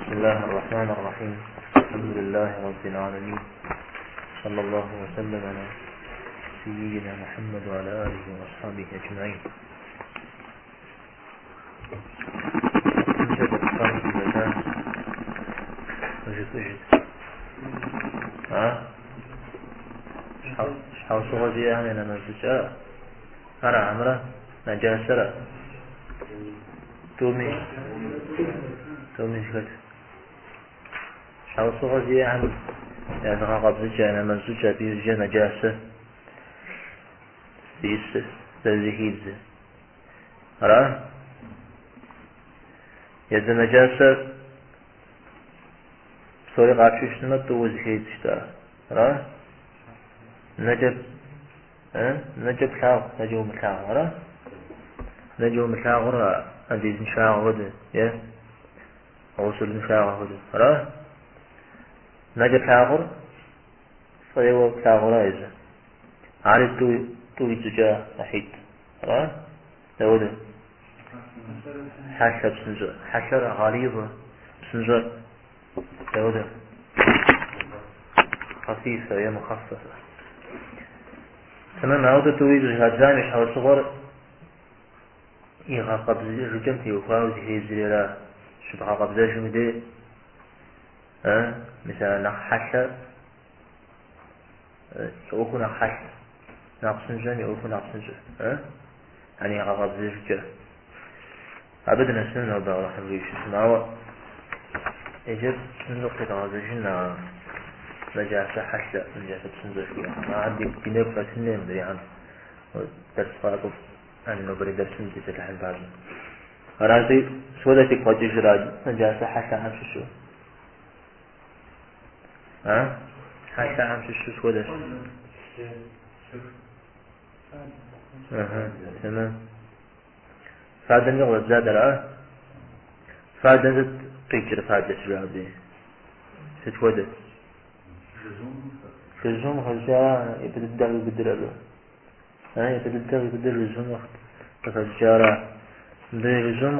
بسم الله الرحمن الرحيم. الحمد لله رب العالمين، صلى الله وسلم على سيدنا محمد وعلى آله وأصحابه أجمعين. Щхьэусыгъуэ зиӏэхэм я нэмэз щӏыкӏэ ара хьэмэрэ нэджасэра? Тӏуми зыхэт. Щхьэусыгъуэ зиӏэхэм я зыгъэкъэбзыкӏэ, я нэмэз щӏыкӏэ, абы иужькӏэ нэджасэ зиӏысыр, зэрызыхидзыр. Ара? Езы нэджасэр псори къапщтэу щытмэ, тӏууэ зыхедз жытӏа. Ара? Нэкӏэ, нэкӏэ плъагъу, нэкӏэ умылъагъу, ара? Нэкӏэ умылъагъур андезыншагъэ хуэдэ, е гъусылыншагъэ хуэдэ, ара? Нэкӏэ плъагъур фӏейуэ плъагъура езы. Ари тӏу итщӏыкӏа ӏыхьитӏ, ара? Дауэдэ? Хьэлъэ псынщӏэ, хьэлъэр гъализэ, псынщӏэр дауэдэ? Хъэфифэ е мухаффафэ. Тэмэм, ауэдэ тӏуи щӏызэхадзам и щхьэусыгъуэр и гъэкъэбзэжыкӏэм теухуауэ зыхедзри ара. Щыбгъэкъэбзэжым и дей, мис а нэхъ хьэлъэ, и ӏуэхур нэхъ хьэлъэ, нэхъ псынщӏэм и ӏуэхур нэхъ псынщӏэ, яни и гъэкъэбзэжыкӏэ. Абы дынэсыну нобэ Алыхьым жиӏэу щытмэ, ауэ иджы псынщӏэу къытедгъэзэжын а нэджасэ хьэлъэ, нэджасэ псынщӏэ жыхуиӏэхэм. Ахэр ди нэгу щӏэтын хуейм дриӏэн дэрс къакӏуэм, яни нобэрей дэрсым дытепсэлъыхьын папщӏэ. Аращи, сыт хуэдэ фигу къэкӏыжыр а нэджасэ хьэлъэхэм щыщу? А? Хьэлъэхэм щыщу сыт хуэдэщ? Ыхьы, тэмэм. Фадэмкӏэ къыщӏэддзат, ара? Фадэм сыт къикӏыр фадэ щыжаӏэм дей? Сыт хуэдэ? Жызум къыхэщӏыкӏа япэ дыдэ къиубыдыр абы. Япэ дыдэ къиубыдыр жызум къыхэщӏыкӏара. Мыбы жызум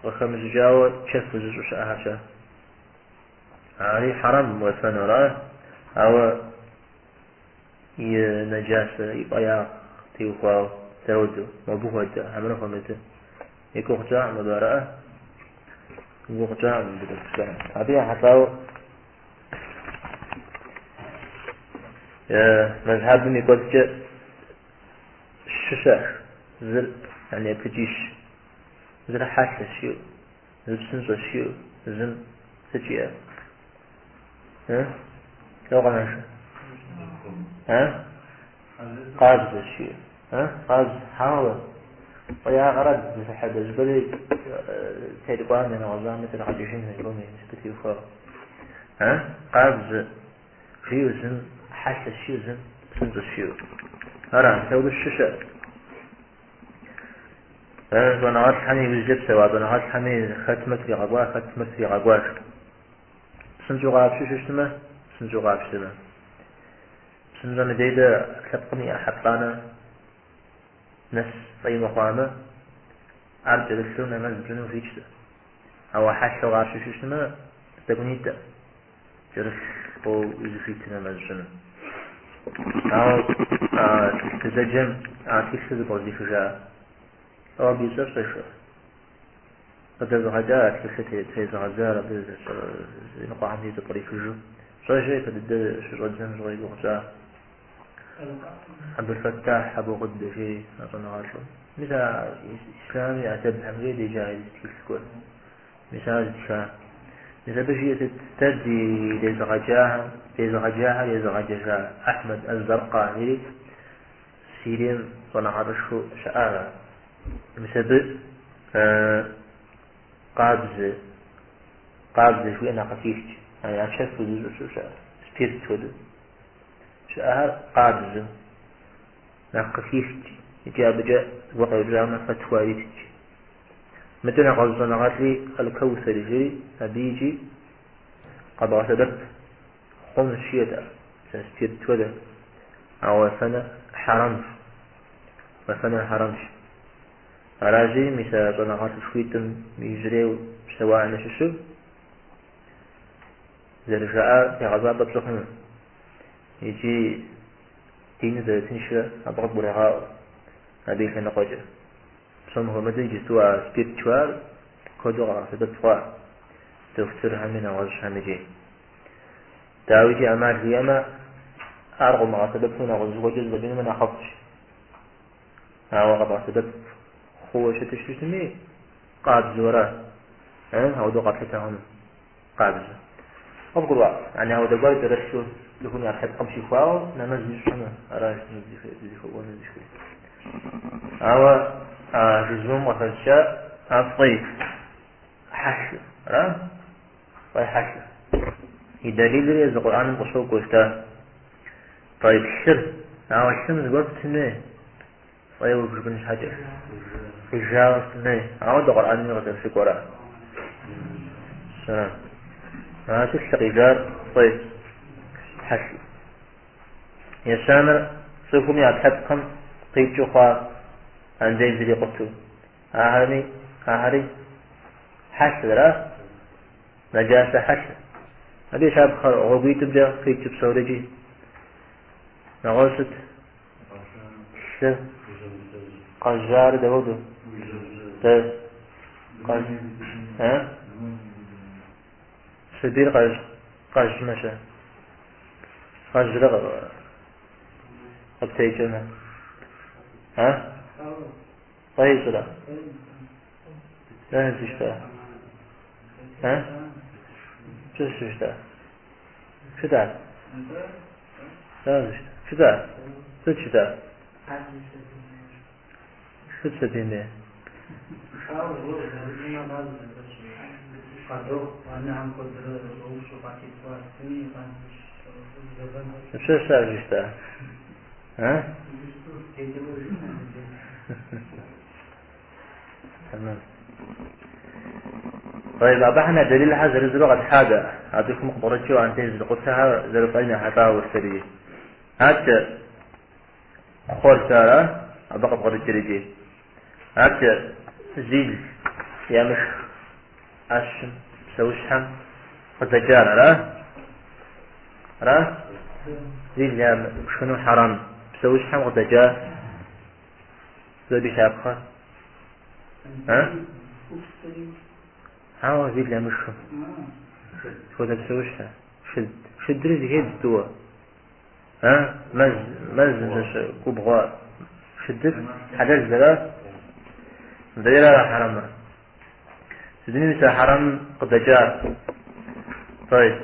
къыхэмыщӏыкӏауэ чэф узыщӏу щыӏэхэр щэ? Ари хьэрэм уефэну, ара? Ауэ и нэджасэ, и фӏеягъ теухуауэ дауэдэу, мобы хуэдэ, хьэмэрэ хуэмыдэ. И гугъу тщӏакъым абы, ара? И гугъу тщӏакъым мыбы дэгупсысэным. Абы ехьэлӏауэ мэзхьэбым и кӏуэцӏкӏэ щы щыӏэщ. Зыр, яни еплъыкӏищ. Зыр хьэлъэщ жиӏэу, зыр псынщӏэщ жиӏэу, зым сыт жиӏэ? Лӏо къэнэжыр? Къабзэщ жиӏэу. Къабзэ, хьэуэ. Фӏеягъэрат зыхьэдэ зыгуэри теткӏуам е нэгъуэщӏами тригъэкӏыжын хуей абы теухуауэ. Къабзэ жиӏэу зым хьэлъэщ жиӏэу зым псынщӏэщ жиӏэу. Ара, мис ауэдэу щы щыӏэ. Щӏэныгъэлӏхэми иужькӏэ псэуа щӏэныгъэлӏхэми хэт мыр тригъэкӏуа, хэт мыр тригъэкӏуащ. Псынщӏэу къапщтэу щытмэ, псынщӏэу къапщтэмэ. Псынщӏэм и дей дэ ӏэпкълъэпкъым и ӏыхьэ плӏанэ нэс фӏей мыхъуамэ, ар кӏэрылъу нэмэз пщӏыну хуитщ. Ауэ хьэлъэу къапщтэу щытмэ, тӏэкӏунитӏэ кӏэрылъу узыхуитыр нэмэз пщӏыну. Ауэ а тхылъ дызэджэм а тхылъыр зыбгъэдихыжа лӏо абы и цӏэр пщӏэжрэ? Къыдэзыгъэкӏа а тхылъыр трезыгъэдзар абы иныкъуэхэм дей зэпкърихыжу. Пщӏэжрэ япэ дыдэ щыщӏэддзэм щыгъуэ и гугъу тщӏа? Абдул-Фэттахь Абу Гъуддэ жери а щӏэныгъэлӏым. Мис а Ислъам и адэбхэм жери деджа зы тхылъ гуэр. Мис ар зытха. Мис абы жиӏэ сыт дэ ди дезыгъэджахэм, дезыгъэджахэр езыгъэджэжа Ахьмэд аз-Заркъа жери Сирием щӏэныгъэлӏышхуэу щыӏар. Мис абы къабзэ, къабзэ жиӏэ нэхъ къыхихт. Я чэф узыщӏу щыӏэ, спирт хуэдэу. Щыӏэхэр къабзэу нэхъ къыхихт икӏи абыкӏэ зыгуэр къеупщӏамэ фэтуа иритт. Мыдэ нэгъуэщӏ щӏэныгъэлӏи Аль-Кэусэри жери абы икӏи къэбгъэсэбэп хъунущ жиӏэт ар, спирт хуэдэ. Ауэ уефэныр хьэрэмщ. Уефэныр хьэрэмщ. Аращи, мис а щӏэныгъэлӏышхуитӏым ижьрейуэ псэуахэм ящыщу. зэрыжаӏар тегъэщӏапӏэ пщӏы хъуну. Икӏи диныр зэрытыншыр абы къыбгурегъаӏуэ абы и лъэныкъуэкӏэ. Псом хуэмыдэу иджысту а спирт жыхуаӏэр куэду къагъэсэбэп хъуа дохутырхэми нэгъуэщӏхэми икӏи. Дауикӏи ӏэмал иӏэмэ, ар къыумыгъэсэбэпу нэгъуэщӏ зыгуэркӏэ зэфӏэкӏынумэ нэхъыфӏщ. Ауэ къэбгъэсэбэп хъууэ щыту щытми, къабзэу ара? Ауэдэу къэплъытэ хъуну? Къабзэу. Къывгурыӏуа? Яни ауэдэ гуэр кӏэрылъу цӏыхум и ӏэпкълъэпкъым щихуауэ нэмэз ищӏ хъуну? Аращ дызыхуэкӏуэну дызыхуейр. Ауэ а жызумым къыхэщӏыкӏа ар фӏей хьэлъэ, ара? Фӏей хьэлъэ. И дэлилри езы Къурӏэным къыщокӏуэ жытӏа. Тӏэйб лъыр, ауэ лъым зыгуэр пытын хуей, фӏейуэ бжыпӏэн щхьэкӏэ. Къижауэ щытын хуей, ауэдэ Къурӏэнми къызэрыщыкӏуэра. Сэрам. Аращи, лъы къижар фӏей хьэлъэ. Ещанэр цӏыхум и ӏэпкълъэпкъым къикӏыу хъуа андез ирикъуту. Ахэми, ахэри хьэлъэра? Нэджасэ хьэлъэ. Абы и щапхъэр гъуэгуитӏымкӏэ къикӏ псорикӏи. Нэгъуэщӏ сыт? Лъы. Къэжьар дауэду? Дэ. Къэжь. А? Сабийр къэжь. Къэжьмэ-щэ. Къэжьрэ къыптекӏэмэ. А? Фӏей ищӏрэ? Дэнэ зыщта? А? Пщӏы щыщта? Щыта? Дэнэ зыщта? Щыта? Сыт щыта? Сыт сабийм? Пщӏы щыщта? А? Тэмэм. طيب, абыхэм я дэлилхэр зырызурэ къэтхьа дэ, а цӏыхум къыпкърыкӏыу андез зыкъутэхэр зэрыфӏейм ехьэлӏауэ сытри. Адэкӏэ кхъуэр ара, абы къыпкърыкӏыр икӏи. Адэкӏэ зил ямышх ӏэщым, псэущхьэм къыдэкӏар, ара? Ара? Зил ямышхыну хьэрам псэущхьэм къыдэкӏа сыт абы и щапхъэр? А? Хьэуэ, зил ямышхым. Хуэдэ псэущхьэ. Шыд. Шыдри зыхедз тӏууэ. А? Мэз, мэзым щыщ губгъуэ шыдыр хьэлэл зэра? Мыдрейра хьэрэмыр. Сытми мис а хьэрэмым къыдэкӏа. Тӏэйб.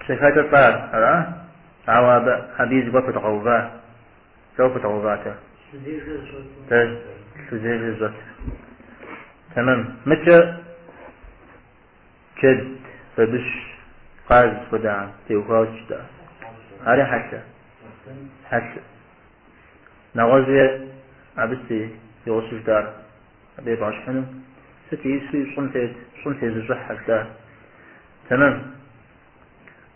Псыхэкӏэ лӏар, ара? Ауэ абы абыи зыгуэр пыдгъэува. Дауэ пыдгъэуватэ? Дэ лъызежэ зыщӏэт. Тэмэм. Мыкӏэ джэд, бабыщ, къаз хуэдэ теухуауэ щыта. Ари хьэлъэ. Хьэлъэ. Нэгъуэщӏи абы си игъусэу жытӏар. Абы ебгъэщхьыну. Сыт ису щӏым тет, щӏым тезыщӏыхьэ жытӏар. Тэмэм.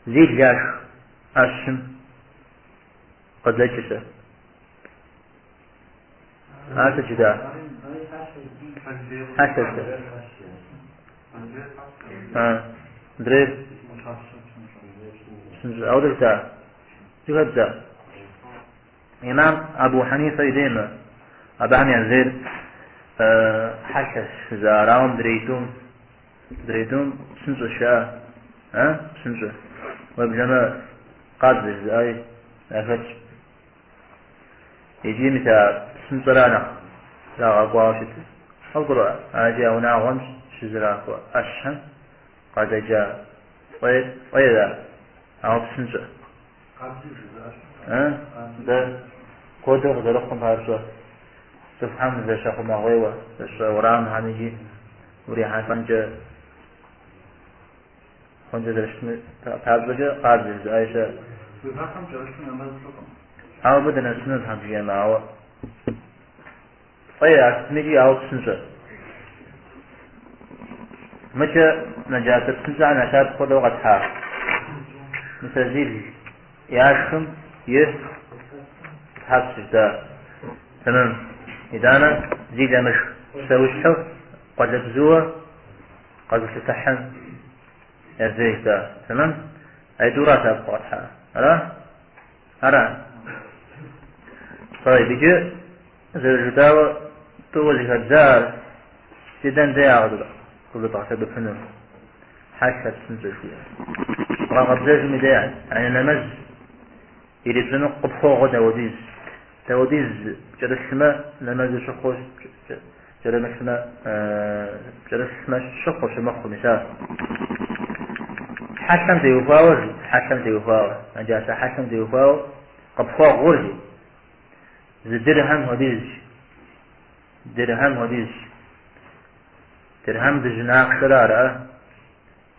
Зил яшх ӏэщым къыдэкӏыр-щэ. Ар сыт жытӏа? Хьэлъэ жытӏа. А, мыдрейр? Псынщӏэ. Ауэдэ жытӏа? Зыхэт жытӏа? Имам Абу Хьэнифэ и деймэ, абыхэм я зейр хьэлъэщ жызыӏар, ауэ мыдрей тӏум, мыдрей тӏум псынщӏэщ жаӏа, а, псынщӏэ. Уеблэмэ къабзэ жызыӏаи яхэтщ. Икӏи мис а псынщӏэра нэхъ трагъэкӏуауэ щытыр. Къывгурыӏуа? Аращи, а унагъуэм щызэрахуэ ӏэщхэм къадэкӏа фӏейр, фӏейра, ауэ псынщӏэ. Дэ куэду къызэрыхъум папщӏэ цӏыхухэм зэщахъумэгъуейуэ, зэщӏэ уэрамхэм икӏи урихьэлӏэнкӏэ хъункӏэ зэрыщытым папщӏэкӏэ къабзэ жызыӏаи щыӏэ. Уи вакъэм кӏэрылъым нэмэз пщӏыкъым. Ауэ абы дынэсыну Тхьэм жиӏэмэ, ауэ фӏей ар сытмикӏи, ауэ псынщӏэ. Мыкӏэ нэджасэ псынщӏэхэм я щапхъэу дауэ къэтхьа? Мис а зил яшхым и тхьэпс жытӏа. Тэмэм. Итӏанэ зил ямышх псэущхьэу къуалэбзууэ къэзылъэтыхьым Я деж. Тэмэм? Айтӏура щапхъэ къэтхьа. Ара? Ара? طيب, иджы зэрыжытӏауэ тӏууэ зэхэдза ар дыдэм дэ къызэдгъэсэбэпыну. Хьэлъэ псынщӏэ жыхуиӏэр. Бгъэкъэбзэжым и дей, яни нэмэз ирипщӏыну къыпхуэгъур дауэдиз. Дауэдиз кӏэрылъмэ нэмэзыр щыхъуу, кӏэрымылъмэ, кӏэрылъмэ щыхъуу, щымыхъуу, мис ар. Хьэлъэм теухуауэ жи, хьэлъэм теухуауэ, нэджасэ хьэлъэм теухуауэ къыпхуэгъур жи. Зы дырхьэм хуэдизщ. Дырхьэм хуэдизщ. Дырхьэм дыжьын ахъшэр ара?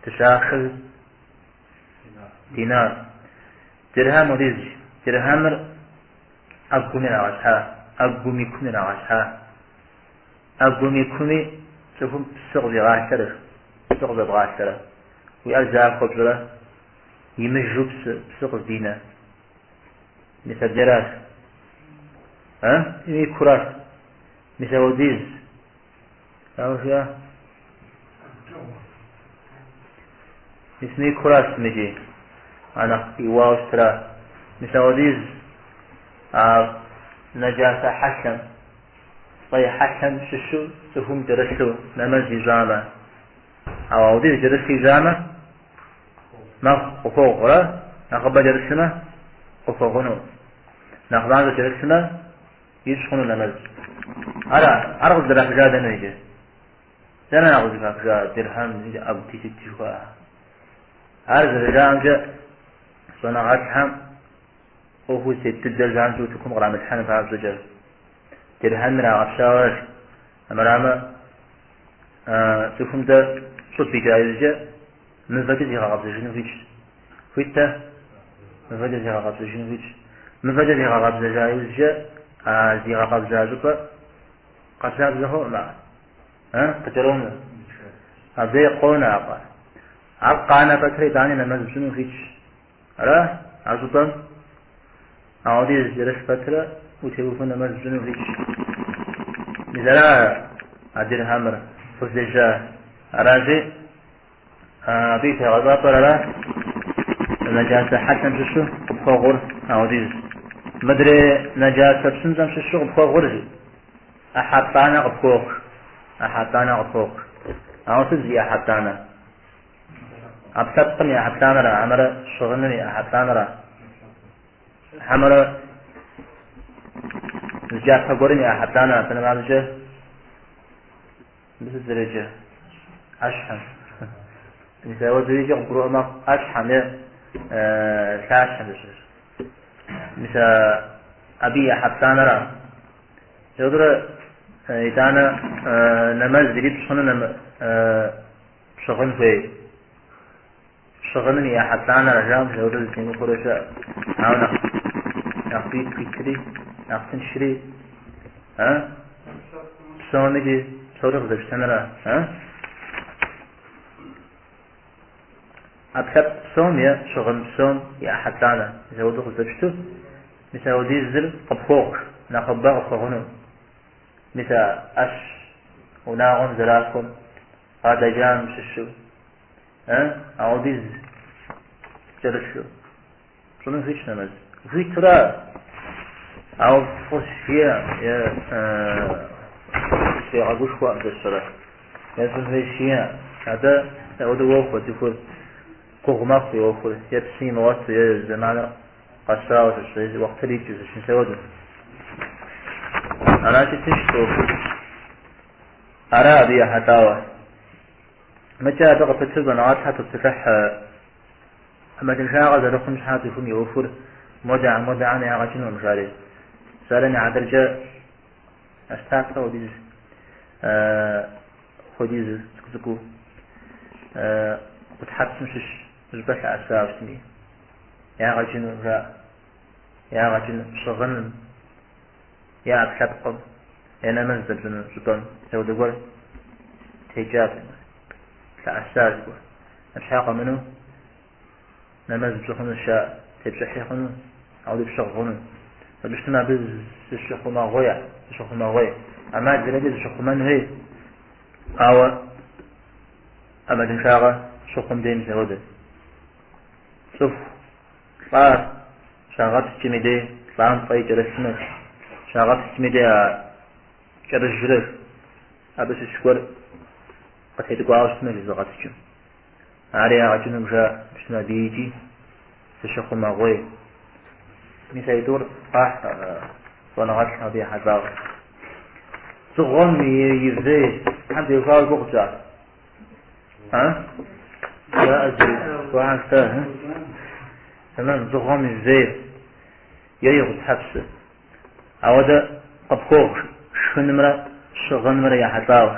Дыщэ ахъшэр динар. Дырхьэм хуэдизщ. Дырхьэмыр ӏэгум ирагъэщхьа, ӏэгум и кум ирагъэщхьа. ӏэгум и куми цӏыхум псы къыщӏигъалъэрэ, псы къыщӏэбгъалъэрэ. Уи ӏэр захуэ пщӏырэ, имыжу псы, псы къыздинэ. Мис абдеращ. А? И куращ. Мис ауэдиз. Дауэ жиӏа? Мис мы и куращ мыджи. А нэхъ иуауэ щытра. Мис ауэдиз а нэджасэ хьэлъэм, фӏей хьэлъэм щыщу цӏыхум кӏэрылъу нэмэз ищӏамэ. Ауэ ауэдиз кӏэрылъу ищӏамэ, мэхъу, къыхуогъурэ, нэхъыбэ кӏэрылъмэ, къыхуэгъуну. Нэхъ мащӏэ кӏэрылъмэ, ищӏ хъуну нэмэз. Ара, ар къыздрахыжа дэнэ иджы? Дэнэ ар къызыхахыжа дирхьэм ӏэгути сыт жыхуаӏэ? Ар зэрыжаӏэмкӏэ щӏэныгъэлӏхэм ӏуэхуу зытет дыдэр занщӏэу утыкум кърамылъхьэн папщӏэкӏэ дирхьэм ирагъэпщауэ армырамэ, цӏыхум дэ щӏыб икӏа иужькӏэ мывэкӏэ зигъэкъэбзэжыну хуитщ. Хуиттэ? Мывэкӏэ зигъэкъэбзэжыну хуитщ. Мывэкӏэ зигъэкъэбзэжа иужькӏэ а зигъэкъэбза щӏыпӏэ къабзабзэ хъукъым ар. Къыкӏэронэ. Абдей къонэ акъэ. Ар къанэ пэтрэ итӏани нэмэз пщӏыну хуитщ. Ара? А щӏыпӏэм ауэдиз кӏэрылъ пэтрэ утеухуэ нэмэз пщӏыну хуитщ. Мис ара а дирхьэмыр къыздежьа. Аращи, абы и тегъэщӏапӏэр ара нэджасэ хьэлъэм щыщу къыпхуэгъур ауэдиз. Мыдрей нэджасэ псынщӏэм щыщу къыпхуэгъур жи. ӏыхьэ плӏанэ къыпхуогъу. ӏыхьэ плӏанэ къыпхуогъу. Ауэ сыт зи ӏыхьэ плӏанэ? ӏэпкълъэпкъым и ӏыхьэ плӏанэра, хьэмэрэ щыгъыным и ӏыхьэ плӏанэра? Хьэмэрэ зы кӏапэ гуэрым и ӏыхьэ плӏанэра? Псалъэм папщӏэкӏэ, мыбы сыт зэреджэ? ӏэщхьэм. Мис ауэдэу икӏи къыбгурыӏуэ мэхъу ӏэщхьэм е лъащхьэм зыщыщ. Мис абы и ӏыхьэ плӏанэра? Ауэдурэ итӏанэ нэмэз ирипщӏ хъуну пщыгъын хуей. Щыгъыным и ӏыхьэ плӏанэра жаӏэм ауэдэу зытемыхуэрэ щыӏэ. Ауэ нэхъ нэхъ ику итри, нэхъ тыншри, а? Псомикӏи, псори къызэпщтэнра, а? ӏэпкълъэпкъ псом е щыгъын псом и ӏыхьэ плӏанэ, мис ауэдэу къызэпщту, мис ауэдизыр къыпхуогъу, нэхъыбэ къыпхуэгъуну. Мис а ӏэщ унагъуэм зэрахуэм къадэкӏам щыщу, ауэдиз кӏэрылъу пщӏыну хуитщ нэмэз. Хуитура, ауэ фӏыщ жиӏэм е тригъэгушхуэкъым зэщэрэ. Е щӏын хуейщ жиӏэм. Атӏэ ауэдэу уохуэ цӏыхур гугъу мэхъу и ӏуэхур, е псы имыгъуэту, е зэманыр къэсауэ щыщ, е уэхътыр икӏыу щыщ, мис ауэдэу. Аращи тыншщ ӏуэхур. Ара абы ехьэлӏауэ. Мыкӏэ абы къыпыту щӏэныгъэлӏхэр топсэлъыхь ӏэмалыншагъэ зэрыхъум щхьа цӏыхум и ӏуэхур модэӏэ-модэӏэм ягъэ кӏынукъым, жари. Псалъэм и хьэтыркӏэ ӏэстафэ хуэдиз хуэдиз цӏыкӏу-цӏыкӏуу къутхьэпсым щыщ щӏыпӏэ лъэӏэсауэ щытми, ягъэ кӏыну жаӏэ. Ягъэ кӏыну щыгъыным е ӏэпкълъэпкъым, е нэмэз здэпщӏыну щӏыпӏэм апхуэдэ гуэр текӏа, лъэӏэса зыгуэр. Абы щхьа къэмынэу нэмэз пщӏы хъуну жаӏэ, тепщӏыхьи хъуну, ауэдэу пщыгъ хъуну. Абы щытмэ абы зыщыхъумэгъуей, зыщыхъумэгъуей. ӏэмал зэриӏэкӏэ зыщыхъумэн хуей, ауэ ӏэмалыншагъэ щыхъум дей мис апхуэдэ. Цӏыху лӏар щагъэпскӏым и дей лӏам фӏей кӏэрылъмэ, щагъэпскӏым и дей а кӏэрыжрэ абы щыщ гуэр къытетӏыкӏуауэ щытмэ зызыгъэпскӏым. Ари ягъэ кӏынум жаӏэ, щытмэ абы икӏи зыщыхъумэгъуей. Мис а итӏур къахь щӏэныгъэлӏхэм абы ехьэлӏауэ. Дзыгъуэм и вейхэм теухуауэ гугъу тщӏа? А? Жаӏэ зыгуэрхэр жаӏэ, Тэмэм, дзыгъуэм и вейр е и гъутхьэпсыр. Ауэдэ къыпхуогъу шхынымрэ щыгъынымрэ ехьэлӏауэ.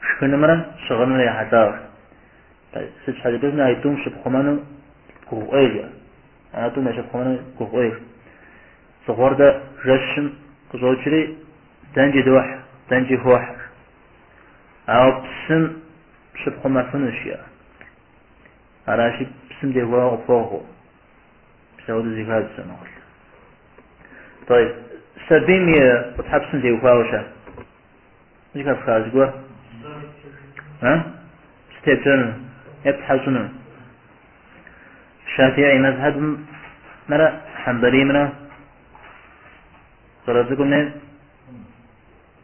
Шхынымрэ щыгъынымрэ ехьэлӏауэ. Сыт щхьэкӏэ жыпӏэмэ, а тӏум щыпхъумэну гугъу ӏейщ. А тӏум ящыпхъумэну гугъу ӏейщ. Дзыгъуэр дэ жэщым къыщӏокӏри, дэнкӏи дохь, дэнкӏи хохьэ. Ауэ псым щыпхъумэфынущ, жиӏэ. Аращи, псым теухуауэ къыпхуогъу. Мис ауэдэу зэхадз щӏэныгъэлӏ. Тӏэйб, сабийм и гъутхьэпсым теухуауэ щэ? Зэхэфха зыгуэр? А? Псы тепкӏэну е птхьэщӏыну? Шафиӏи мэзхьэбымрэ Хьэмбэлиймрэ щӏалэ цӏыкӏум ейр?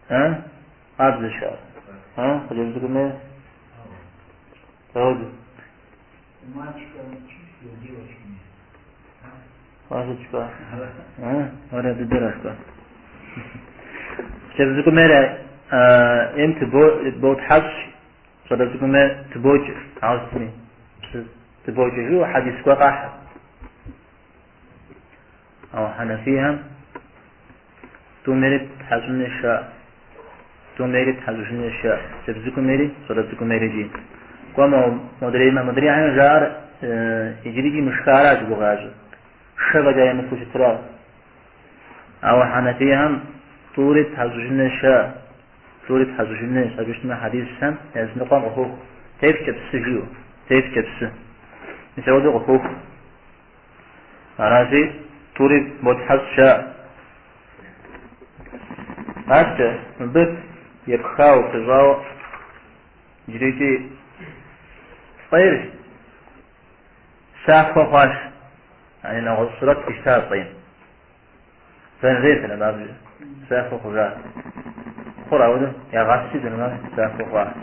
А? Къабзэщ ар. А? Хъыджэбз цӏыкӏум ейр? Дауэду? У мальчика он чистый, у девочки нет. Къащӏыкӏ-тӏэ? А? Ара дыдэращ-тӏэ. Хъыджэбз цӏыкӏум ейр ем ботхьэщӏ, щӏалэ цӏыкӏум ейр тыбокӏэ, ауэ сытми, псы тыбокӏэ жиӏэу хьэдис гуэр къахь. Ауэ хьэнэфийхэм тӏум ейри птхьэщӏын хуейщ жаӏэ. Тӏум ейри птхьэщӏыжын хуейщ жаӏэ. Хъыджэбз цӏыкӏум ейри, щӏалэ цӏыкӏум ейри жи. Кӏуэ модреймэ, модрейхэм жаӏэр иджырикӏи мышхаращ гугъу ящӏыр. Шэ фӏэкӏа емыфэу щытра. Ауэ хьэнэфийхэм тӏури птхьэщӏыжын хуейщ жаӏэ. Тӏури птхьэщӏыжын хуейщ, щхьэкӏэ щытмэ хьэдисхэм языныкъуэм къыхоху. Тефкӏэ псы жиӏэу, тефкӏэ псы. Мис апхуэдэу къыхоху. Аращи, тӏури ботхьэщӏ жаӏэ. Адэкӏэ, мыбы епхауэ, пыщӏауэ иджырикӏи фӏейр сахуэ хъуащ. Яни нэгъуэщӏ сурэт къищта фӏейм. Фэнзей сэлэмабжьэ, сахуэ хъужа. Хъур ауэдэу ягъэси сэлэмабжьэ, сахуэ хъуа.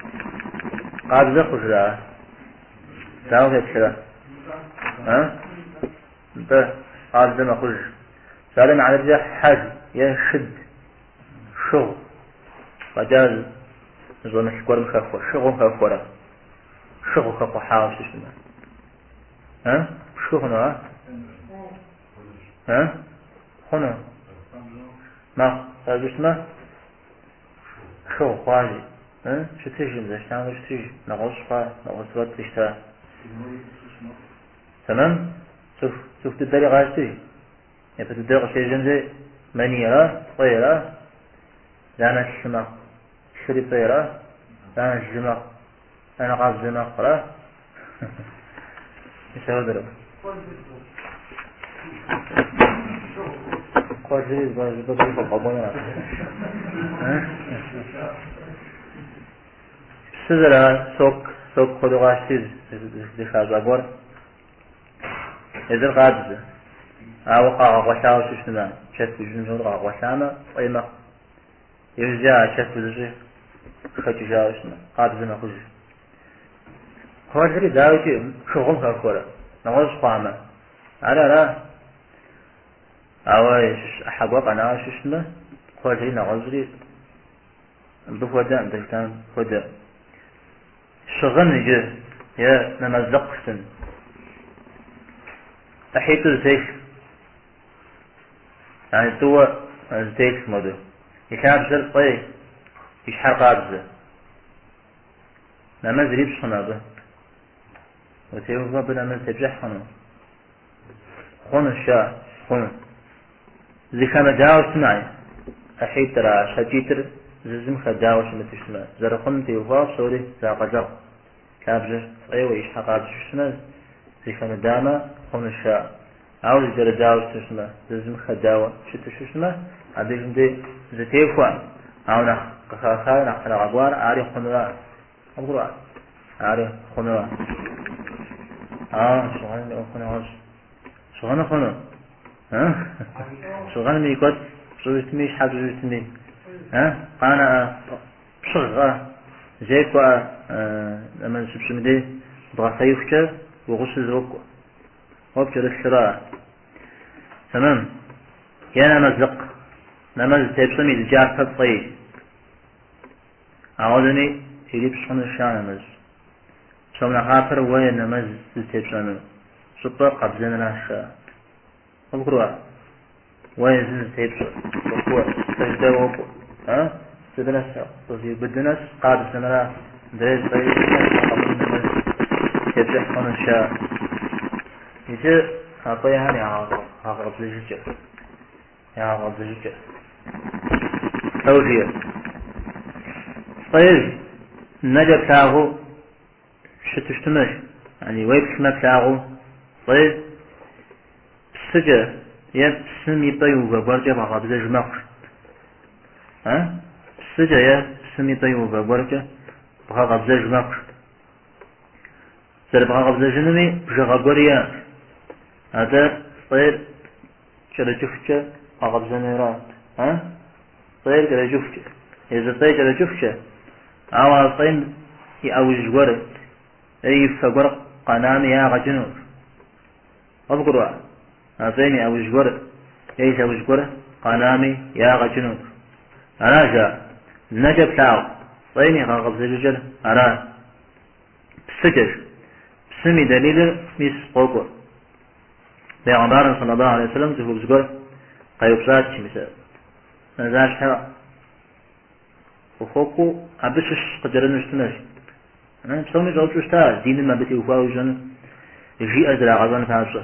Къабзэ хъужра? Дауэ феплърэ? А? Нтӏэ, къабзэ мэхъуж. Псалъэм и хьэтыркӏэ хьэ е шыд, шыгъу, фӏэкӏа зыщӏэмылъ гуэрым хэхуэ, шыгъум хэхуэрэ, шыгъу хэхъухьауэ щыщытмэ. А? Пшхы хъуну, а? А? Хъуну? Мэхъу. Щхьэкӏэ щытмэ, шыгъу хъуащи. А? Щытыжым, зэщтамэ щытыж, нэгъуэщӏ хъуа, нэгъуэщӏ сурэт къищта. Тэмэм? Цӏыху, цӏыху дыдэри къащтэж. Япэ дыдэ къыщежьэм де мэнийра, фӏейра, итӏанэ лъы мэхъу. Лъыри фӏейра, итӏанэ лы мэхъу. Итӏанэ къабзэ мэхъура? Мис апхуэдэра. Кхъуэлри зыщӏыпӏэ хуэбгъэкӏуэнура? Псы зэра сок, сок хуэдэу къащти зыхащӏа гуэр. Езыр къабзэ. Ауэ къагъэкъуэлъауэ щыщытмэ, чэф ищӏын хуэдэу къагъэкъуэлъамэ, фӏей мэхъу. Иужькӏэ а чэф узыщӏи хэкӏыжауэ щытмэ, къабзэ мэхъуж. Кхъуэлри дауикӏи шыгъум хэхуэрэ, нэгъуэщӏ хъуамэ. Ар ара? Ауэ щыщ ӏыхьэ гуэр къэнауэ щыщытмэ, кхъуэлри нэгъуэщӏри мыбы хуэдэ, мыбы жытӏам хуэдэ. Щыгъын иджы е нэмэзлыкъ щытын. ӏыхьитӏу зэтелъ. Яни тӏууэ зэтелъ моду. И лъабжьэр фӏей, и щхьэр къабзэ. Нэмэз ирипщӏ хъуну абы? Утеувэ абы нэмэз тепщӏыхь хъуну? Хъунущ, жаӏэ, хъуну. Зыхэмыдауэ щытмэ, ӏыхьитӏыр, а щхьэкӏитӏыр зы зым хэдауэ щымыту щытмэ, зэрыхъуным теухуауэ псори зэакъылэгъу. Лъабжьэр фӏейуэ и щхьэ къабзэу щытмэ, зыхэмыдамэ, хъунущ, жаӏэ. Ауэ зыкӏэрыдауэ щыту щытмэ, зы зым хэдауэ щыту щытмэ, абдежым дей зэтехуэ, ауэ нэхъ къыхахар, нэхъ трагъэкӏуар, ари хъунура? Къыбгурыӏуа? Ари хъуну. А, щыгъыным и ӏуэху нэгъуэщӏ. Щыгъыну хъуну? Щыгъыным и кӏуэцӏ пщӏыу щытми, щхьэ пщӏыу щытми. Къанэӏэ, пщыгъӏэ, зекӏуэӏэ, нэмэз щыпщӏым дей бгъэхъеихукӏэ уи гъусэу зокӏуэ. Уэ пкӏэрылъыра? Тэмэм. Е нэмэзлыкъ. Нэмэз зытепщӏэм и зы кӏапэ фӏей. Ауэдэми ирипщӏ хъуну ша нэмэз. Псом нэхъапэр уэ нэмэз зытепщӏэну щӏыпӏэ къабзэныращ ша. Къыбгурыӏуа? Уэ езым зытепщӏэр, цӏыхур, сэждэ уокӏуэ. А? Сыдэ нэс къызиубыды нэс къабзэмыра, мыдрей фӏей нэмэз тепщӏыхь хъуну ша. Иджы а фӏейхэм ягъэкъэбзэжыкӏэ. Ягъэкъэбзэжыкӏэ. Лӏо жиӏэр. Фӏейр нэкӏэ плъагъуу щыту щытмэ, яни уеплъмэ плъагъуу фӏейр псыкӏэ е псым и пӏэ иувэ гуэркӏэ бгъэкъэбзэж мэхъу. А? Псыкӏэ е псым и пӏэ иувэ гуэркӏэ бгъэкъэбзэж мэхъу. Зэрыбгъэкъэбзэжынуми бжыгъэ гуэр иӏэ. Атӏэ фӏейр кӏэрыкӏыхукӏэ бгъэкъэбзэнура? А? Фӏейр кӏэрыкӏыхукӏэ. Езы фӏейр кӏэрыкӏыхукӏэ, ауэ а фӏейм и ӏэужь гуэр е и фэ гуэр къэнами ягъэ кӏыну. Къыбгурыӏуа? А фӏейм и ӏэужь гуэр е и лъэужь гуэр къэнами ягъэ кӏыну. Ара жа? Нэкӏэ плъагъу фӏейм и гъэкъэбзэжыкӏэр ара? Псыкӏэщ. Псым и дэлилыр мис къокӏуэ. Бегъымбарым саллаллаху алейхи вассалам цӏыхубз гуэр къеупщӏат, мис мазащхьэ къыхуэкӏуэу абы щыщ къыкӏэрыну щытмэ. Псоми щӏэупщӏэу щыта диным абы теухуауэ ищӏэну, жиӏэр зрагъэщӏэн папщӏэ.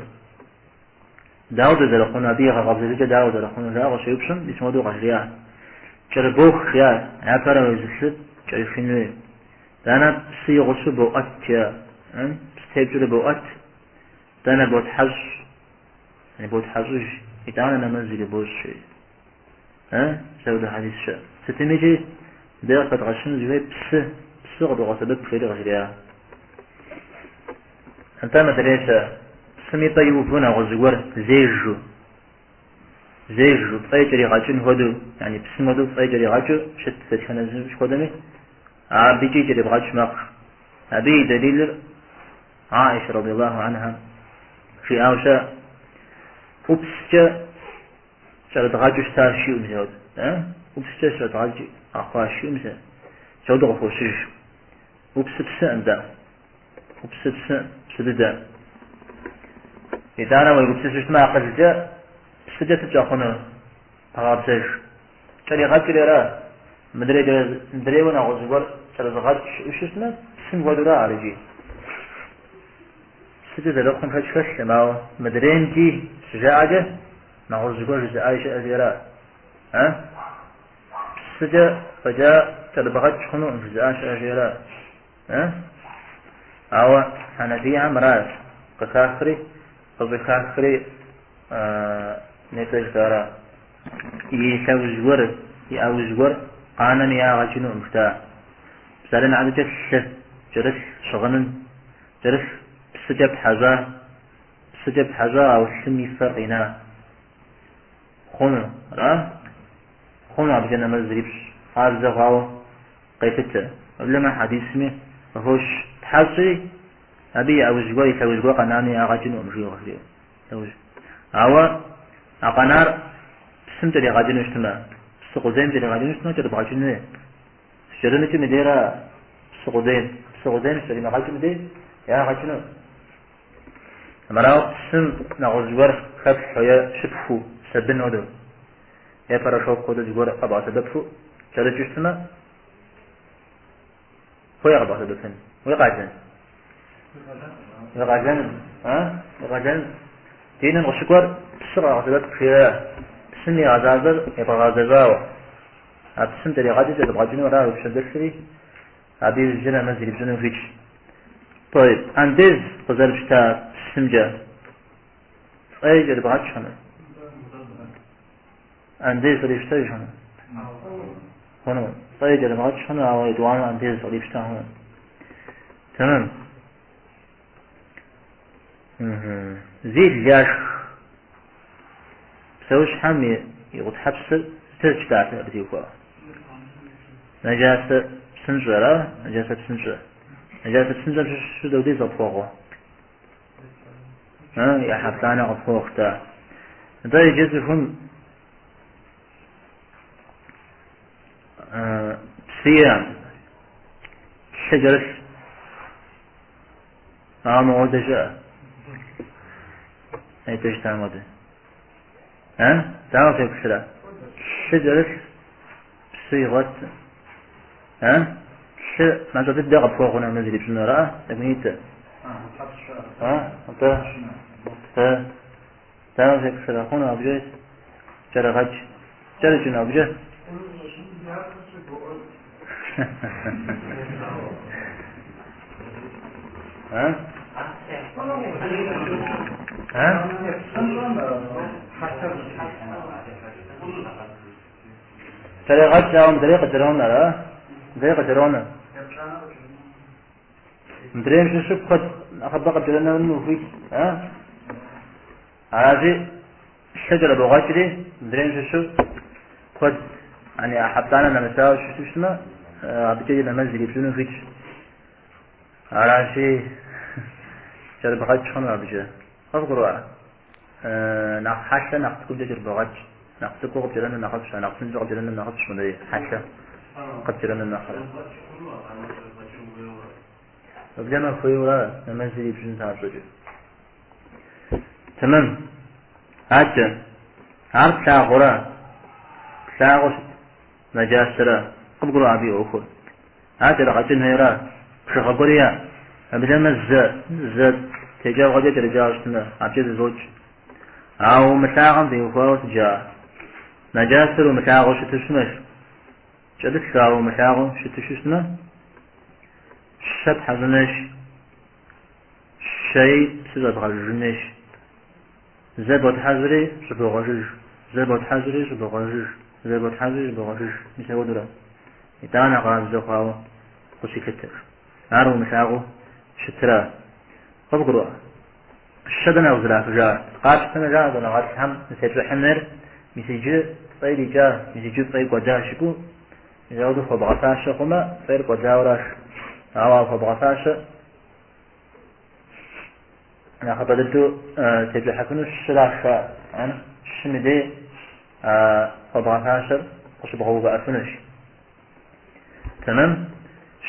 Дауэ зэрыхъуну, абы и гъэкъэбзэжыкӏэ дауэ зэрыхъуну жаӏэу къыщеупщӏым, мис мыуэдэу къажриӏа. Кӏэрыбох, жиӏа, япэрэ езы лъыр кӏэрыхын хуей. Итӏанэ псы и гъусэу боӏэт, жиӏа. Псы тепкӏэрэ боӏэт. Итӏанэ ботхьэщӏ, ботхьэщӏыж, итӏанэ нэмэз ирибощӏ, жи. Мис апхуэдэ хьэдис щыӏэ. Сытымикӏи дэ къыхэдгъэщыну зыхуей псы, псы къыдогъэсэбэп жери къыжриӏа. Нтӏэ мыдрей-щэ, псым и пӏэ иувэу нэгъуэщӏ зыгуэр зежу, зежу, фӏей кӏэригъэкӏын хуэдэу, яни псым хуэдэу фӏей кӏэригъэкӏыу щыт дэтхэнэ зым хуэдэми, абыкӏи кӏэрибгъэкӏ мэхъу. Абы и дэлилыр Аиша радиаллаху анха жиӏауэ щыӏэ, ӏупскӏэ кӏэрыдгъэкӏыу щытащ жиӏэу мис ауэдэ. ӏупскӏэ щӏэрыдгъэкӏ къэхъуащ жиӏэу мис ауэдэу къыхощыж. ӏупсыр псыӏым дэ. ӏупсыр псы, псы дыдэ. Итӏанэ уегупсысу щытмэ акъылкӏэ псыкӏэ сыт щӏэхъунур? Бгъэкъэбзэж. Кӏэригъэкӏри ара? Мыдрей мыдрейуэ нэгъуэщӏ зыгуэр кӏэрызыгъэкӏ щыӏэу щытмэ, псым хуэдэура ар икӏи? Псыкӏэ зэрыхъум шэч хэлъкъым, ауэ мыдреймкӏи щыжаӏэкӏэ нэгъуэщӏ зыгуэр жызыӏаи щыӏэщи ара? А? Псыкӏэ фӏэкӏа кӏэрыбгъэкӏ хъунукъым жызыӏа щыӏэщи ара? А? Ауэ хьэнэфийхэм аращ къыхахри, къыщӏыхахри нетӏэ жытӏара. И лъэужь гуэр, и ӏэужь гуэр къанэми ягъэ кӏынукъым жытӏа. Псалъэм и хьэтыркӏэ лъы кӏэрылъ щыгъыным кӏэрылъ псыкӏэ птхьэщӏа, псыкӏэ птхьэщӏа, ауэ лъым и фэр къина. Хъуну, ара? Хъуну абыкӏэ нэмэз зэрипщӏ къабзэ хъуауэ къелъытэ. Уеблэмэ хьэдисми къыхощ тхьэщӏри, абы и ӏэужь гуэр, и лъэужь гуэр къэнами ягъэ кӏынукъым жиӏэу къыжриӏэу. Лъэужь. Ауэ а къэнар псым кӏэригъэкӏыну щытмэ, псы къудейм кӏэригъэкӏыну щытмэ, кӏэрыбгъэкӏын хуей. Щыкӏэрымыкӏым и дейра псы къудейм, псы къудейм щыкӏэримыгъэкӏым дей ягъэ кӏыну. Арауэ псым нэгъуэщӏ зыгуэр хэплъхьэу е щыпхуу, сабын хуэдэу, е порошок хуэдэу зыгуэр къэбгъэсэбэпу кӏэрыкӏыу щытмэ, хуей къэбгъэсэбэпын, уи къалэн. Уи къалэным, а? Уи къалэным. Диным къыщыкӏуэр псы къэгъэсэбэп жиӏа, псым игъэзащӏэр ебгъэгъэзэщӏауэ. А псым кӏэригъэкӏыу кӏэрыбгъэкӏыну ара уи пщэ дэлъри, абы иужькӏэ нэмэз ирипщӏыну хуитщ. Тӏэйб, андез къызэрыпщта псымкӏэ фӏей кӏэрыбгъэкӏ хъуну? Андез кърипщтэж хъуну? Хъуну. Фӏей кӏэрыбгъэкӏ хъуну, ауэ етӏуанэу андез кърипщтэ хъуну. Тэмэм. Зил яшх псэущхьэм и гъутхьэпсыр сыт жытӏат абы теухуауэ? Нэджасэ псынщӏэ, ара? Нэджасэ псынщӏэ. Нэджасэ псынщӏэм щыщу дауэдиз къыпхуэхъу? Ӏыхьэ плӏанэ къыпхуохъу, да. Нтӏэ иджы цӏыхум псы иӏэм, лъы кӏэрылъ. Ауэ мыгъуэдэ щыӏэ. Айтӏэ щытам хуэдэ. Дауэ феплърэ? Лъы кӏэрылъ, псы игъуэт. Лъы мащӏэ дыдэ къыпхуэхъу нэмэз ирипщӏыну ара? Тӏэкӏунитӏэ. Атӏэ, дауэ феплърэ? Хъуну абыкӏэ кӏэрыгъэкӏ. Кӏэрыкӏыну абыкӏэ? Кӏэрегъэкӏ, ауэ мыдрей къыкӏэронэ, ара? Мыдрей къыкӏэронэ. Мыдрейм щыщу куэд нэхъыбэ къыкӏэрынэну ухуит, а? Аращи, лъы кӏэрыбогъэкӏри, мыдрейм щыщу куэд, яни ӏыхьэ плӏанэ нэмысауэ щыту щытмэ, абыкӏэ и нэмэз ирипщӏыну хуитщ. Аращи, кӏэрыбгъэкӏ хъуну абыкӏэ. Къывгурыӏуа? Нэхъ хьэлъэ, нэхъ цӏыкӏумкӏэ кӏэрыбогъэкӏ. Нэхъ цӏыкӏуу къыпкӏэрыну нэхъыфӏщ, нэхъ псынщӏэу къыпкӏэрыну нэхъыфӏщ, мыдрей хьэлъэ къыпкӏэрыну нэхърэ. Проблемэ хуейуэрэ нэмэзыр ипщӏын папщӏэкӏэ. Тэмэм. Адэкӏэ, ар плъагъурэ? Плъагъуу щыт нэджасэрэ? Къыбгурыӏуа абы и ӏуэхур? Ар кӏэрыгъэкӏын хуейрэ? Бжыгъэ гуэр иӏэ? Проблемэ зэ, зэ текӏэгъуэкӏэ кӏэрыкӏауэ щытмэ, абыкӏэ зэфӏокӏ. Ауэ умылъагъум теухуауэ сыт жаӏэ? Нэджасэр умылъагъуу щыту щытмэ, кӏэрылъ ауэ умылъагъуу щыту щытмэ, щэ птхьэщӏын хуейщ. Щэи псы щӏэбгъэжыжын хуейщ. Зэ ботхьэщӏри щӏыбогъэжыж, зэ ботхьэщӏри щӏыбогъэжыж, зэ ботхьэщӏри щӏыбогъэжыж, мис апхуэдэурэ. Итӏанэ къабзэ хъуауэ къыщилъытэр. Ар умылъагъуу щытра? Къывгурыӏуа? Щэ дэнэ къыздрахыжар? Къапщтэмэ, жаӏэ щӏэныгъэлӏхэм зытепщӏыхьын хуейр, мис иджы фӏейр икӏа, мис иджы фӏей кӏуэда жыпӏэу, мис апхуэдэу хуэбгъэфащэ хъумэ, фӏейр кӏуэдауэращ. Ауэ а хуэбгъэфащэ нэхъыбэ дыдэу тепщӏыхьыфыну щыращ, щым и дей хуэбгъэфащэр къыщыбгъэувыӏэфынущ. Тэмэм,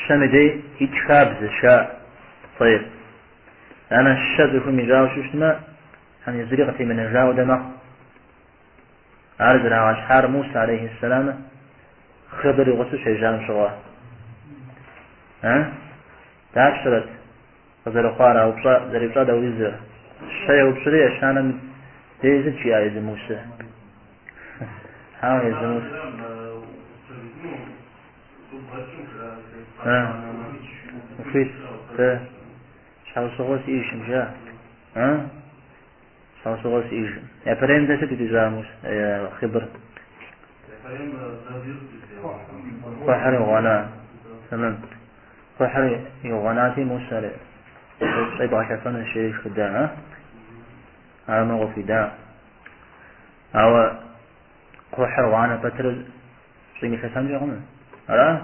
щэм и дей икӏ хабзэ ща фӏейр. Итӏанэ щэ цӏыхум ищӏауэ щытмэ, яни зыри къытемынэжауэ дэ мэхъу. Ар зэрагъэщхьар Мусэ алейхи сэлам Хъыдыр и гъусэу щежьам щыгъуэ. Дапщэрэт къызэрыхъуар а упщӏэ зэреупщӏа дауэдизрэ? Щэ еупщӏри ещанэм дей сыт жиӏа езы Мусэ? Хьэуэ, езы Мусэ. Ухуит, сэ щхьэусыгъуэ сиӏэжкъым, жиӏа. Щхьэусыгъуэ сиӏэжкъым. Япэрейм дэ сыт ищӏа Мусэ, Хъидыр? Кхъухьыр игъуэна. Тэмэм. Кхъухьыр игъуэнати, Мусэ щӏебгъэлъэфэну жери шхыда, а? Ар мыгъуэ хуида. Ауэ кхъухьыр гъуанэ пэтрэ щӏимылъэфэнкӏэ хъуну? Ара?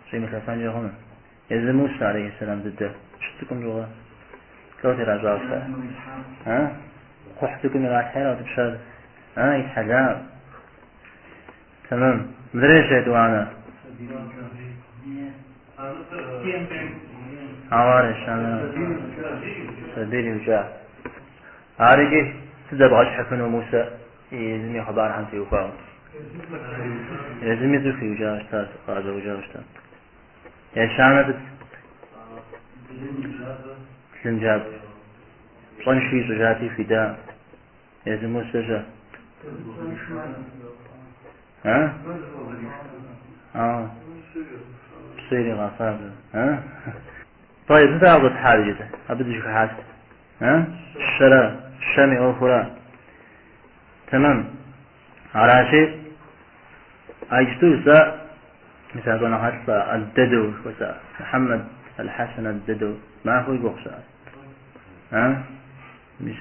Щӏимылъэфэнкӏэ хъуну? Езы Мусэ, алейхи сэлам дыдэ, щыцӏыкӏум щыгъуэ лӏот иращӏауэ щыта? А? Кхъухь цӏыкӏум иралъхьа ираутӏыпщар? А, итхьэла. Тэмэм. Мыдрей щэ етӏуанэ? Ауэ ар ещанэ сабийр иукӏа. Ар икӏи сыт зэбгъэщхьыфыну Мусэ езым и хъыбархэм теухуауэ? Езыми цӏыху иукӏауэ щыта, къаӏэщӏэукӏауэ щыта. Ещанэ сыт? Блынджабэ. Пщӏэншэу ищӏыжати хуида. Езы Мусэ щэ? А? А. Псы иригъэфа. А? طيب сыт ар къытхьар иджы? Абы дыщыхыхьат. А? Щэрэ, щэм и ӏуэхура? Тэмэм. Аращи, а иджыту жысӏа, мис а щӏэныгъэлӏ Ад-Дэдэу жыхуэсӏа Мухьэммэд Аль-Хьэсэн дыдэу махуэ и гугъу щыӏэр. А? Мис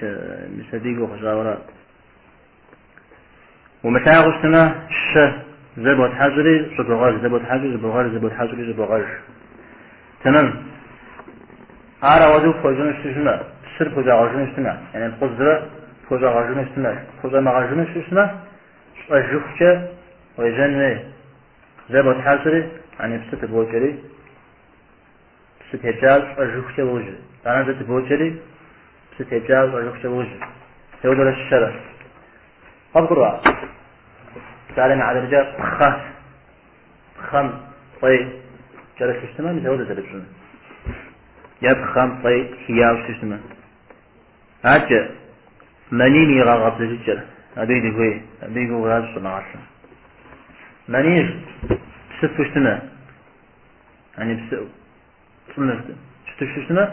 мис абы и гугъу къыщӏауэра. Умылъагъуу щытмэ, щэ зэ ботхьэщӏри щӏыбогъэж, зэ ботхьэщӏри щӏыбогъэж, зэ ботхьэщӏри щӏыбогъэж. Тэмэм. Ар ауэдэу пхуэщӏыну щытмэ, псыр пхущӏэгъэжыну щытмэ, яни пкъузрэ пхущӏэгъэжыну щытмэ, пхущӏэмыгъэжыну щытмэ, щӏэжыхукӏэ уежьэн хуей. Зэ ботхьэщӏри, яни псы тыбокӏэри, псы тепкӏар щӏэжыхукӏэ уожьэ. Итӏанэ зэ тыбокӏэри, псы тепкӏар щӏэжыхукӏэ уожьэ. Апхуэдэурэ щэрэ. Къыбгурыӏуа? Псалъэм и хьэтыркӏэ пхъэ, пхъэм фӏей кӏэрылъу щытмэ, мис апхуэдэу зэрыпщӏынур. Е пхъэм фӏей хияуэ щытмэ. Адэкӏэ манийм и гъэкъэбзэжыкӏэр, абы и дыхуей, абы и гугъу ящӏ щӏэныгъэлӏым. Манийр псыфу щытмэ, яни псыӏэу, цӏынэу щыту щытмэ,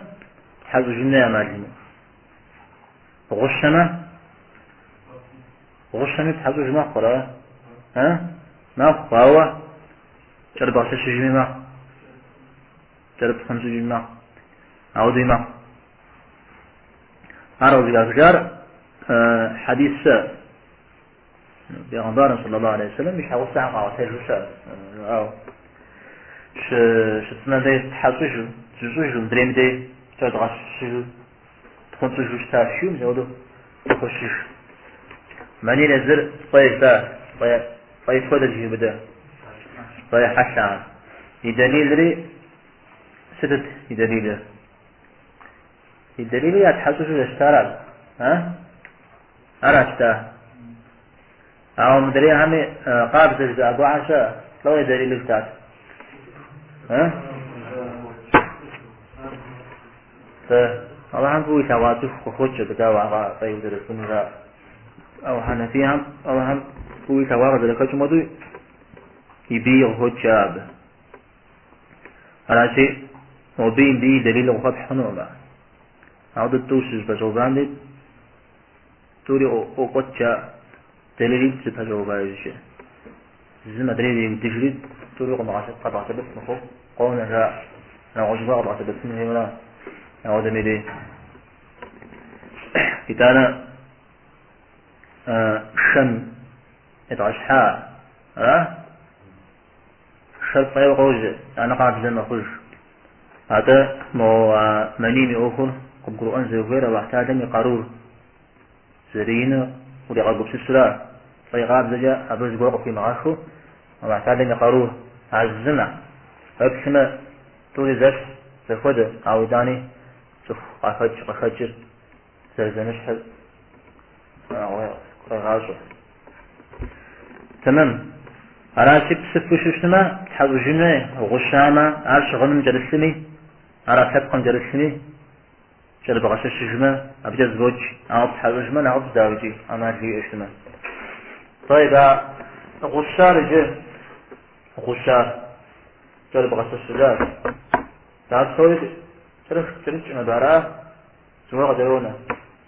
птхьэщӏыжын хуей ӏэмал имыӏэу. Гъущэмэ, гъущэми птхьэщӏыж мэхъу, ара? А? Мэхъу, ауэ кӏэрыбгъэлъэщыжми мэхъу. Кӏэрыпхъунщӏыкӏми мэхъу. Ауэдэуи мэхъу. Ар къызыхахыжар хьэдис щыӏэ. Бегъымбарым саллаллаху алейхи вассалам и щхьэгъусэхэм къаӏуэтэжу щыӏэ. Жаӏауэ. Щыцӏынэм дей ттхьэщӏыжу, зыщӏыжу, мыдрейм дей кӏэрыдгъэлъэщыжу, тхъунщӏыжу щытащ, жиӏэу мис апхуэдэу къыхощыж. Манийр езыр фӏей жытӏа, фӏей, фӏей хуэдэ зыхиубыдэ, фӏей хьэлъэ ар. И дэлилри сытыт и дэлилыр? И дэлилыр ятхьэщӏыжу зэрыщытаращ. А? Аращ да. Ауэ мыдрейхэми къабзэ жызыӏа гуэрхэр щыӏэ, лӏо и дэлилу щытат. А? Тэ Алыхьым фӏыуэ илъэгъуа цӏыху къыхокӏ абы дауэ ар фӏейуэ зэрыщӏынур жаӏэ. Ауэ хьэнэфийхэм Алыхьым фӏыуэ илъэгъуа къызэрыхэкӏым хуэдэу и бий къыхокӏ жаӏэ абы. Аращи, мобыи мыбыи дэлил къыхуэпхь хъунукъым. Ауэ тӏу щызэпэщӏэувам дей тӏури ӏуокӏуэт жаӏэ. Дэлилитӏ зэпэщӏэува иужькӏэ. Зым адрейр еудыжри, тӏури къэбгъэсэбэп мыхъуу къонэ жаӏэ. Нэгъуэщӏ гуэр къэбгъэсэбэпын хуейуэра? Ауэдэми дей. Итӏанэ шэм едгъэщхьа, ара? Шэр фӏейуэ къожьэ, итӏанэ къабзэ мэхъуж. Атӏэ мо а манийм и ӏуэхур къыбгурыӏуэн зэрыхуейр Алыхь Тэхьэлам и къарур зэрыиныр уригъэгупсысура, фӏей къабзэкӏэ абы зыгуэр къыхуимыгъэхыу Алыхь Тэхьэлам и къарур а зым уеплъмэ, тӏури зэщхь, зэхуэдэ, ауэ итӏани цӏыху къахэкӏ, къыхэкӏыр зэрызэмыщхьыр къегъащӏэ. Тэмэм. Аращи, псыфу щытмэ, птхьэщӏыжын хуей, гъущамэ, ар щыгъыным кӏэрылъми, ар ӏэпкълъэпкъым кӏэрылъми, кӏэрыбгъэлъэщыжмэ, абыкӏэ зэфӏокӏ. Ауэ птхьэщӏыжмэ, нэхъыфӏщ, дауикӏи, ӏэмал уиӏэ щытмэ. Тӏэйб, а гъущар иджы, гъущар кӏэрыбгъэлъэщыжащ. Ар псори кӏэрых, кӏэрыкӏым абы, ара? Зыгуэр къыкӏэронэ.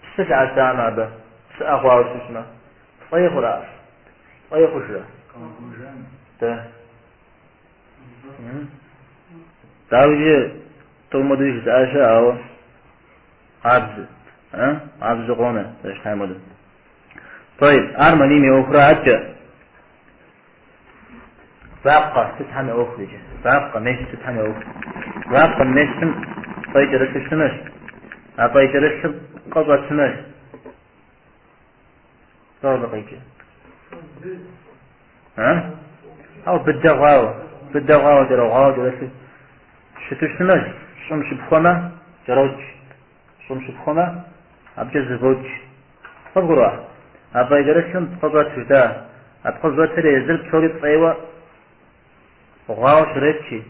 Псы лъэӏэсамэ абы, псыӏэ хъуауэ щытмэ, фӏей хъурэ ар? Фӏей хъужрэ? Дэ. Дауикӏи, тӏум хуэдэу жызыӏа щыӏэ, ауэ къабзэ. А? Къабзэ къонэ, зэрыщытам хуэдэу. Тӏэйб, ар манийм и ӏуэхура адэкӏэ. Вакъэ, сытхэм я ӏуэхур иджы? Вакъэ, мес, сытхэм я ӏуэхур? Вакъэм, месым фӏей кӏэрылъу щытмэщ. А фӏей кӏэрылъыр пкъы щӏэтмэщ. Лӏо абы къикӏыр? А? Ауэ быдэ хъуауэ, быдэ хъуауэ, кӏэрыгъуауэ кӏэрылъу щыту щытмэщ. Щӏым щыпхуэмэ, кӏэрокӏ. Щӏым щыпхуэмэ, абыкӏэ зэфӏокӏ. Къывгурыӏуа? А фӏей кӏэрылъым пкъы щӏэту жытӏа. А пкъы щӏэтыр езыр псори фӏейуэ гъуауэ щретщи,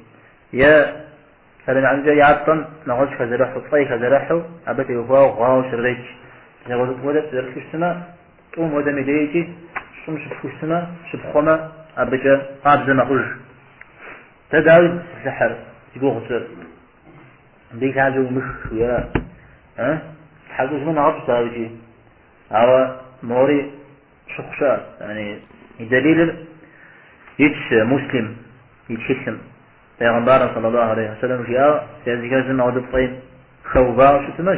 е псалъэм и хьэтыркӏэ ятӏэм нэгъуэщӏ хэзэрыхьу, фӏей хэзэрыхьу, абы теухуауэ гъуауэ щретщ. Зэхуэдэ зэрылъу щытмэ, тӏум хуэдэм и дежкӏи щӏым щыпхуу щытмэ, щыпхъуэмэ, абыкӏэ къабзэ мэхъуж. Дэ дауи дызыхьыр, зи гугъу тщӏыр? Мыбы и лъабжьэ умых жиӏэрэ? А? Тхьэщӏыжмэ нэхъыфӏщ, дауикӏи. Ауэ мори щыхъу щыӏэ. Яни и дэлилыр итщ Муслим и тхылъым. Пейгъэмбарым саллаллаху алейхи вассалам жиӏауэ, языхэзым ауэдэ фӏейм хэувауэ щытмэ,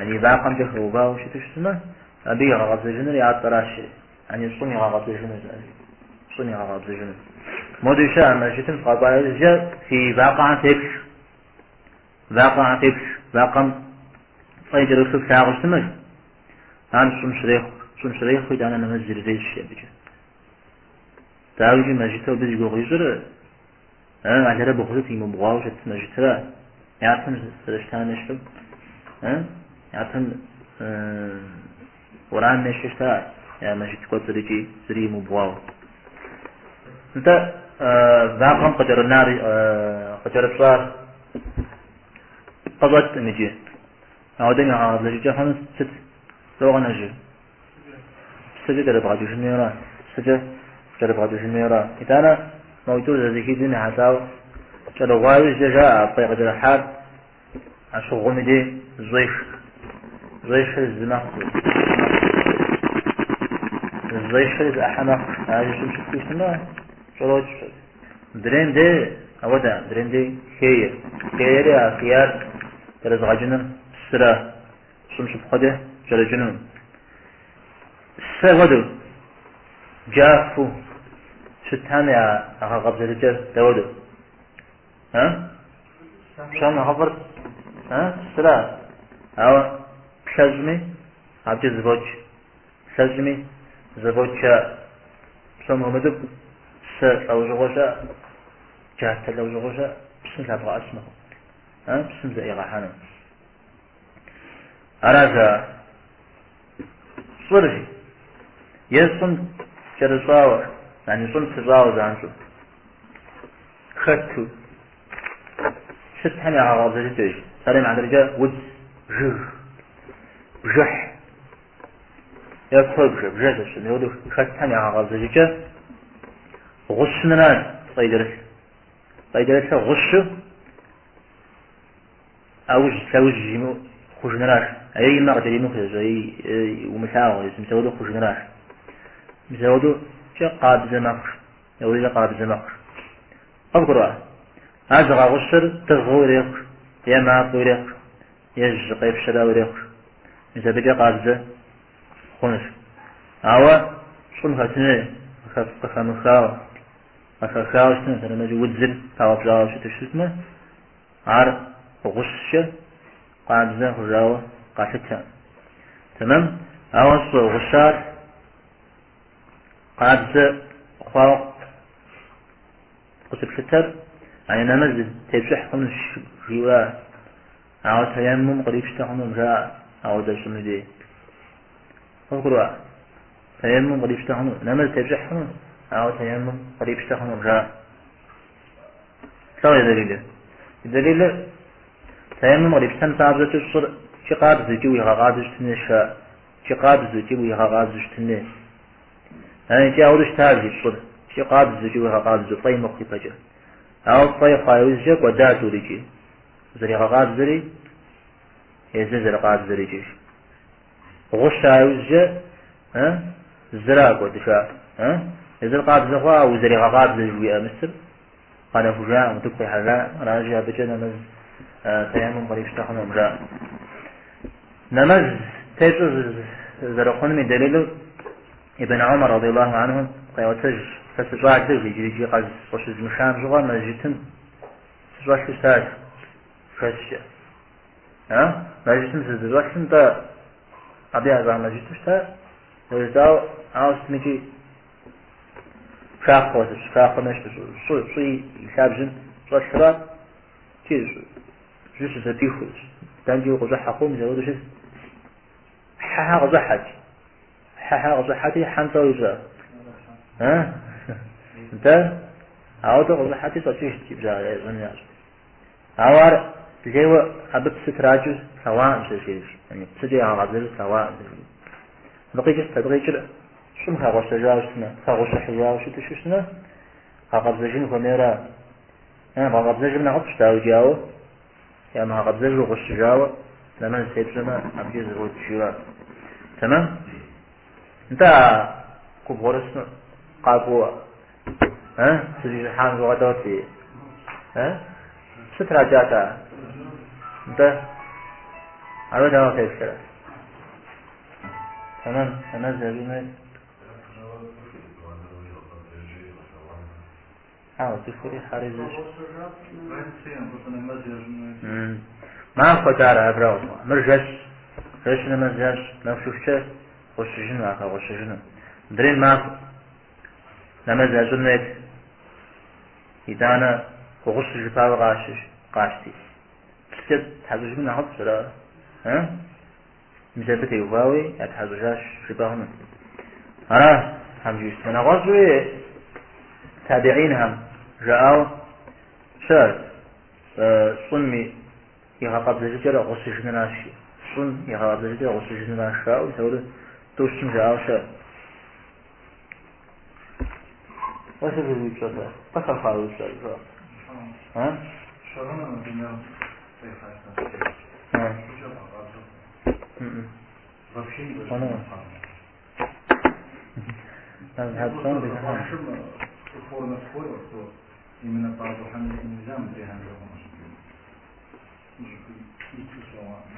яни вакъэмкӏэ хэувауэ щыту щытмэ, абы игъэкъэбзэжыныр ятӏэращ, яни щӏым игъэкъэбзэжыныр, щӏым игъэкъэбзэжыныр. Модэ щыӏэ мэжджытым фыкъэкӏуа иужькӏэ фи вакъэхэм феплъ, вакъэхэм феплъ, вакъэм фӏей кӏэрылъу флъагъуу щытмэ, ар щӏым щрехъу, щӏым щрехъу, итӏанэ нэмэз ирырещӏ абыкӏэ. Дауикӏи мэжджыту абы зи гугъу ищӏыр алэрыбгъу сыт имыубгъуауэ щыт мэжджытра? Япэм зэрыщытам ещхьу, япэм уэрамым ещхьу щыта я мэжджыт кӏуэцӏыр икӏи зыри имыубгъуауэ. Нтӏэ, вакъэм къыкӏэрынар, къыкӏэрыпщӏар къыщӏэкӏкъым иджы. Ауэдэм и гъэкъэбзэжыкӏэ хъуну сыт? Лӏо къэнэжыр? Псыкӏэ кӏэрыбгъэкӏыжын хуейуэра? Псыкӏэ кӏэрыбгъэкӏыжын хуейуэра? Итӏанэ моитӏур зэрызэхидзым ехьэлӏауэ кӏэрыгъуа иужькӏэ жаӏэ а фӏей къыкӏэрыхьар ащыгъум и дей зыщӏеш. Зыщӏешыр зы мэхъу. Зыщӏешыр зы ӏыхьэ мэхъу. Ар щӏым щыту щытмэ, кӏэрокӏ. Мыдрейм дей ауэдэ, мыдрейм дей хейр. Хейри а хеяр кӏэрызгъэкӏыныр псыра. Щӏым щыпхъуэкӏэ кӏэрыкӏыну. Сэ хуэдэу, джафу щытам я гъэкъэбзэжыкӏэр дауэдэу? А? Псом нэхъыфӏыр, а? Псыра. Ауэ плъэщӏми, абыкӏэ зэфӏокӏ. Плъэщӏми, зэфӏокӏ щыӏэ. Псом хуэмыдэу сэ лӏэужьыгъуэ щыӏэ, джатэ лӏэужьыгъуэ щыӏэ, псым лъэбгъэӏэс мыхъу. А? Псым зэӏигъэхьэну. Аращ а щӏыр е щӏым кӏэрыщӏауэ, яни щӏым пыщӏауэ занщӏэу, хэту, щытхэм я гъэкъэбзэжыкӏэщ. Псалъэм и хьэтыркӏэ удз, жыг, бжыхь, е куэбжэ, бжэ зэщыт, апхуэдэу хэтхэм я гъэкъэбзэжыкӏэ гъущыныращ фӏей кӏэрылъ. Фӏей кӏэрылъыр гъущу, ӏэужь, лъэужь имыӏэу хъужыныращ. Е и мэ къыкӏэримыху зэщӏэ, е умылъагъу, езым мис ауэдэу хъужыныращ. Мис ауэдэукӏэ къабзэ мэхъу, ауэдэукӏэ къабзэ мэхъу. Къывгурыӏуа? Ар зыгъэгъущыр дыгъэу ирехъу, е мафӏэу ирехъу, е жьы къепщэрауэ ирехъу. Мис абыкӏэ къабзэ хъунущ. Ауэ щӏым хэтыну къыхэмыхауэ, къыхэхауэ щытмэ, сэрэмэкӏэ удзыр паупщӏауэ щыту щытмэ, Ар гъущкӏэ къабзэ хъужауэ къалъытэ. Тэмэм? Ауэ щӏы гъущар къабзэ хъуауэ къыщыплъытэр, яни нэмэз тепщӏыхь хъунущ жиӏэура. Ауэ тэеммум кърипщтэ хъунукъым жаӏэ ауэдэ щӏым и дей. Къывгурыӏуа? Тэеммум кърипщтэ хъуну, нэмэз тепщӏыхь хъуну, ауэ тэеммум кърипщтэ хъунукъым жаӏэ. Лӏо и дэлилыр? И дэлилыр тэеммум кърипщтэн папщӏэкӏэ щӏыр икӏи къабзэу, икӏи уигъэкъабзэу щытын хуейщ жаӏэ. Икӏи къабзэу, икӏи уигъэкъабзэу щытын хуей. Икӏи ауэдэу щытащ жи щӏыр. Икӏи къабзэу, икӏи уигъэкъабзэу, фӏей мыхъу ипэкӏэ. Ауэ фӏей хъуа иужькӏэ кӏуэда тӏур икӏи. Зэригъэкъабзэри, езыр зэрыкъабзэр икӏи. Гъуща иужькӏэ, зыра кӏуэдыжа. Езыр къабзэ хъуа, узэригъэкъабзэ жыхуиӏэ мысыр къэнэхужакъым, утыку къихьэжакъым, аращи абыкӏэ нэмэз тэеммум кърипщтэ хъунукъым жаӏэ. Нэмэз тепщӏэ зэрыхъунум и дэлилу Ибн Умар радиаллаху анху къеӏуэтэж, сэ сыщӏалэу иджыри икӏи къыщызмышам щыгъуэ мэжджытым сыщӏэлъу щытащ жэщкӏэ. А? Мэжджытым сыздыщӏэлъым, нтӏэ, абы ящӏа мэжджыту щыта, зэрыжытӏауэ, ауэ сытми икӏи пшахъуэ, пшахъуэм ещхьу щӏы, щӏы и лъабжьэм щӏэлъра, икӏи жьы щызэпиху, дэнкӏи укъыщӏыхьэ хъум, мис ауэдэу щыт. Хьэхьэ къыщӏыхьэт. Хьэхьэ къыщӏыхьэти, хьэм лӏо ищӏэ. А? Нтӏэ, ауэдэу къыщӏыхьэти, щӏэкӏыжт, и бжьа ящӏэн ящӏ. Ауэ ар лейуэ абы псы тракӏэу слъэгъуакъым сэ жеӏэж. Псыкӏэ ягъэкъэбзэжу слъэгъуакъым сэ жеӏэж. Абы къикӏыр сыт? Абы къикӏыр щӏым хэгъуэщэжауэ щытмэ, хэгъущыхьыжауэ щыту щытмэ, гъэкъэбзэжын хуэмейра? Бгъэкъэбзэжым нэхъыфӏщ, дауикӏи, ауэ ямыгъэкъэбзэжу гъущыжауэ нэмэз тепщӏэмэ, абыкӏэ зэфӏокӏ жиӏэу ара. Тэмэм? Нтӏэ, а губгъуэрысым къакӏуэу, сызыщӏыхьам щыгъуэ лӏот? Псы тракӏат ар? Нтӏэ, абы дауэ феплърэ? Тэмэм, нэмэз ящӏын хуейт. Хьэуэ, цӏыхури хьэри зыщ. Махуэт ар абрагъуэ. Мыр жэщ. Жэщ нэмэз ящӏ, нэху щыхукӏэ гъущыжыну, ахэр гъущыжыну. Мыдрейм махуэ нэмэз ящӏын хуейт. Итӏанэ гъущыжыпауэ къащыщ, къащти. Псыкӏэ тхьэщӏыжыну нэхъыфӏщ, ара? Мис абы теухуауи ятхьэщӏыжащ жыпӏэ хъуну. Ара, хьэмжыщт. Нэгъуэщӏуи табиинхэм жаӏауэ щыӏэщ, щӏым игъэкъэбзэжыкӏэр гъущыжыныращ. Щӏым игъэкъэбзэжыкӏэр гъущыжыныращ жаӏэу, мис ауэдэу тӏущым жаӏауэ щыӏэщ. Уэ сыт уи пщӏэр? Къыхэхуа уи пщӏэр жыӏэ. А?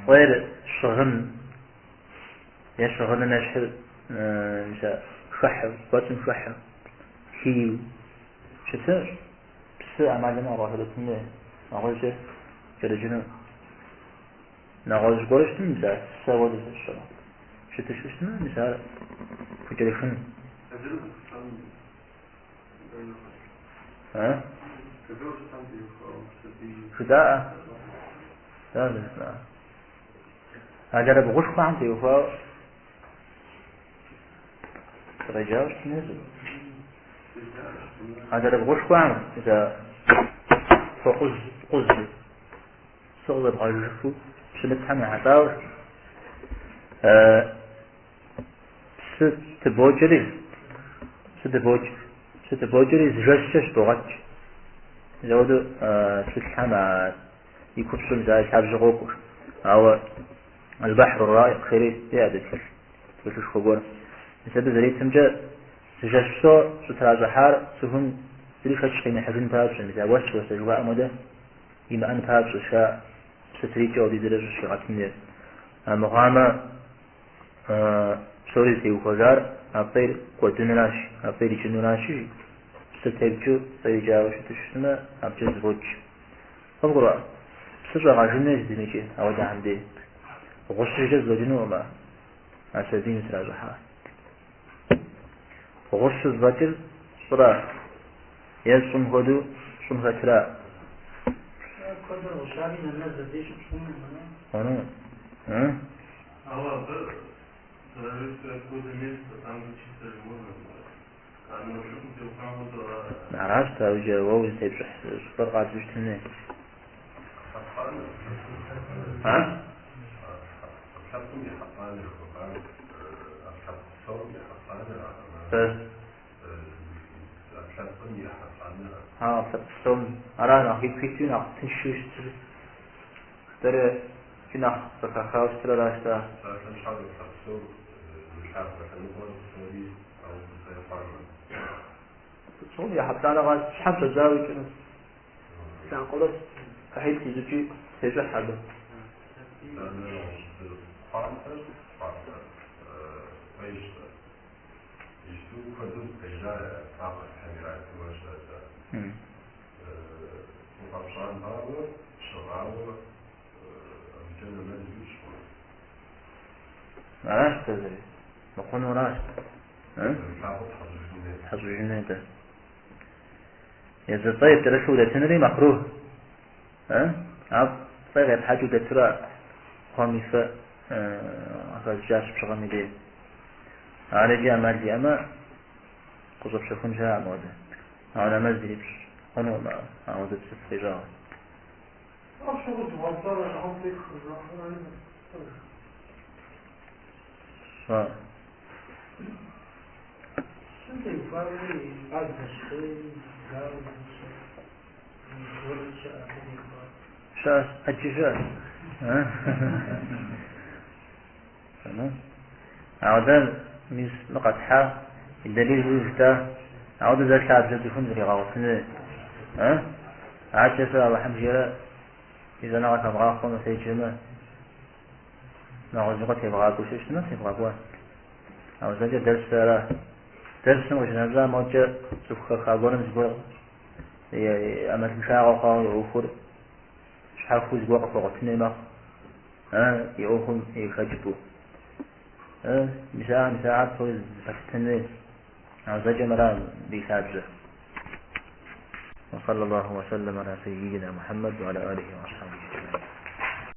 Фӏейр щыгъын е щыгъыным ещхьыр мис а хыхьэу, кӏуэцӏым хыхьэу, хийу щытынущ. Псы ӏэмал имыӏэу къэгъэсэбэпын хуей, нэгъуэщӏкӏэ кӏэрыкӏыну. Нэгъуэщӏ гуэр щытым, мис ар сэ хуэдэу сщӏэрэ. Щыту щытмэ, мис ар пхукӏэрыхыну. А? Жытӏаӏэ? Да, жытӏа. Алэрыбгъушхуэхэм теухуауэ сыкъеджауэ щытын езыр. Алэрыбгъушхуэхэм мис а фокъуз, къуз, псы къызэбгъэжыфу щымытхэм ехьэлӏауэ псы тыбокӏэри, псы тыбокӏ, псы тыбокӏэри зы жэщкӏэ щыбогъэкӏ. Мис ауэдэу тхылъхэм а и купщӏэм мис ар лъабжьэ къокӏуэ. Ауэ Аль-Бахр ар-Раикъ жери иӏэт тхылъ, тхылъышхуэ гуэр. Мис абы зэритымкӏэ зы жэщ псо щӏытращӏыхьар цӏыхум зыри шэч къимыхьыжын папщӏэ, мис а уэсуэсэ жыхуаӏэм хуэдэ имыӏэн папщӏэ, жаӏэ псы трикӏэу апхуэдизрэ щӏыщигъэтын хуейр. Армыхъуамэ, псори зытеухуэжар а фӏейр кӏуэдыныращ, а фӏейр икӏынуращи, псы тепкӏэу фӏейр икӏауэ щыту щытмэ, абыкӏэ зэфӏокӏ. Къывгурыӏуа? Псы щӏэгъэжын хуейщ зымикӏи, ауэдэхэм дей. Гъущыжкӏэ зэфӏэкӏынукъым а сабийм тращӏыхьар. Гъущу зэфӏэкӏыр щӏыра е щӏым хуэдэу щӏым хэтра? Куэдыр гъущами нэмэз абдеж щыпщӏынукъым, ара? Хъуну. Ауэ абы зависит от какого места, там же чисто же можно было. Аращ, дауикӏ, уэ узытепщӏыхь щӏыпӏэр къабзэу щытын хуей. А? А, лъэпкъ псом. Ара нэхъ ику иту, нэхъ тыншу щытыр. Дэрэ икӏи нэхъ къыхахауэ щытыр аращ, да. Псом я хьэплӏанэ щхьэм щӏэдзауэ икӏыну. Лъакъуэрэ ӏыхьитӏ ищӏыкӏи тещӏыхь абы. Аращ дэ зэри. Мыхъунуращ. Тхьэщӏыжын хуейт. Езы фӏей пкӏэрылъу удэтынри мэкрух. Ар фӏей къепхьэкӏыу дэтура кхъуэм и фэ къыхэщӏыкӏа щыпщыгъым и дей. Ар иджы ӏэмал иӏэмэ, къыщӏэпщэхун щыӏэкъым ауэдэ. Ауэ нэмэз ирипщӏ хъунукъым ауэдэ псыф къищӏауэ. Щыӏэщ, ӏэджи щыӏэщ. Ауэ дэ мис мы къэтхьа и дэлилу жытӏа, ауэдэ зэ лъабжьэ цӏыхум зригъэгъуэтын хуей. Адэкӏэ фэ Алыхьым жиӏэрэ фи щӏэныгъэ хэвгъахъуэмэ, феджэмэ, нэгъуэщӏ зыгуэр тевгъакӏуэу щытмэ, тевгъакӏуэ. Ауэ зэкӏэ дэрсыр ара. Дэрсым къыщынэмыщӏа мокӏэ цӏыху хэха гуэрым зыгуэр ӏэмалыншагъэ хъуауэ и ӏуэхур щхьэхуэу зыгуэр къыхуэгъуэтын хуей мэхъу, и ӏуэхум и хэкӏыпӏэу. Мис ахэр псори зэпэлъытын хуейщ. Ауэ зэкӏэ мыра ди лъабжьэр. وصلى الله وسلم على سيدنا محمد وعلى آله وأصحابه.